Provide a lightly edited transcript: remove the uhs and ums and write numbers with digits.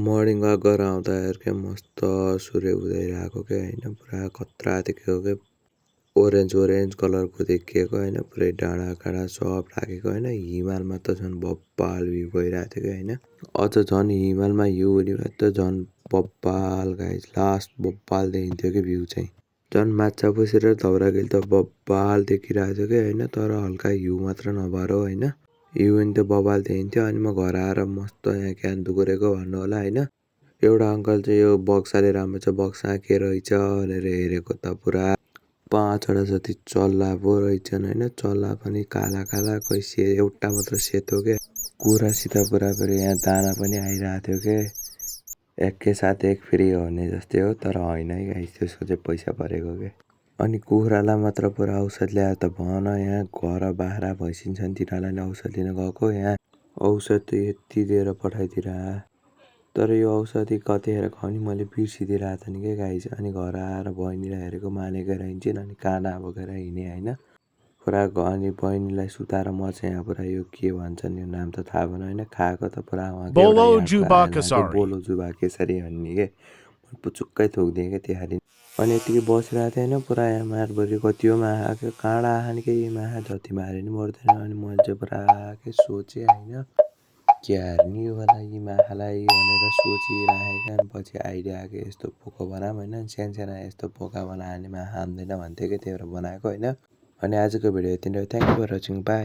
morning walk गरेर आउँदा के मस्त सूर्य उदाइरहेको के होइन पुरा खतरा देखेको के ओरेन्ज कलरको देखिएको होइन पुरै डाँडाकाँडा सब राखेको होइन हिमालमा त झन् बब्बाल भ्यू भइरहेको थियो कि होइन अझ झन् हिमालमा हिउँ हुने त झन् बब्बाल गाइस लास्ट बब्बाल देखिन्थ्यो कि भ्यू चाहिँ झन् माछा पुछेर धौरागिरी त बब्बाल देखिरहेको थियो कि होइन तर हल्का हिउँ मात्र नभएर होइन हिउँ हुने त बब्बाल देखिन्थ्यो अनि म घर आएर मस्त यहाँ क्यान दुगुरेको भन्नु होला होइन एउटा अङ्कल चाहिँ यो बक्साले राम्रो छ बक्सा के रहेछ भनेर हेरेको त पुरा 5वटा जति चल्ला पो रहेछन् होइन चल्ला पनि काला काला कोही एउटा मात्र सेतो के कुखुरासित पुरापुरी यहाँ दाना पनि आइरहेको थियो के एकैसाथ एक फ्री हुने जस्तै हो तर होइन है गाइस त्यसको चाहिँ पैसा परेको के अनि कुखुरालाई मात्र पुरा औषध ल्याएर त भन यहाँ घर बाख्रा भैँसिन्छन् तिनीहरूलाई नि औषध लिन गएको यहाँ औषध त यति दिएर पठाइदिएर तर यो औषधि कतिखेर खुवाउने मैले बिर्सिदिरहेको थिएँ नि के गाइस अनि घर आएर बहिनीलाई हेरेको मानेको हिँड्छन् अनि काँडा बोकेर हिँडेँ होइन पुरा अनि बहिनीलाई सुताएर म चाहिँ यहाँ पुरा यो के भन्छन् यो नाम त थाहा भएन होइन खाएको त पुरा बोलो जुबा केसरी भन्ने के पुचुक्कै थुकिदिएँ क्या तिहारी अनि यतिकै बसिरहेको थिएँ होइन पुरा यहाँ मारबरी कति हो माहा के काँडा खाने कि माहा जति मारे नि मर्दैन अनि मैले चाहिँ पुरा के सोचेँ होइन क्यार्ने यो वाला यी माहालाई भनेर सोचिरहेको अनि पछि आइडिया आएको यस्तो पोको बनाऊँ होइन सानो यस्तो पोका बनायो भने माहा हान्दैन भन्थ्यो कि त्यही भएर बनाएको होइन अनि आजको भिडियो यति नै thank you for watching by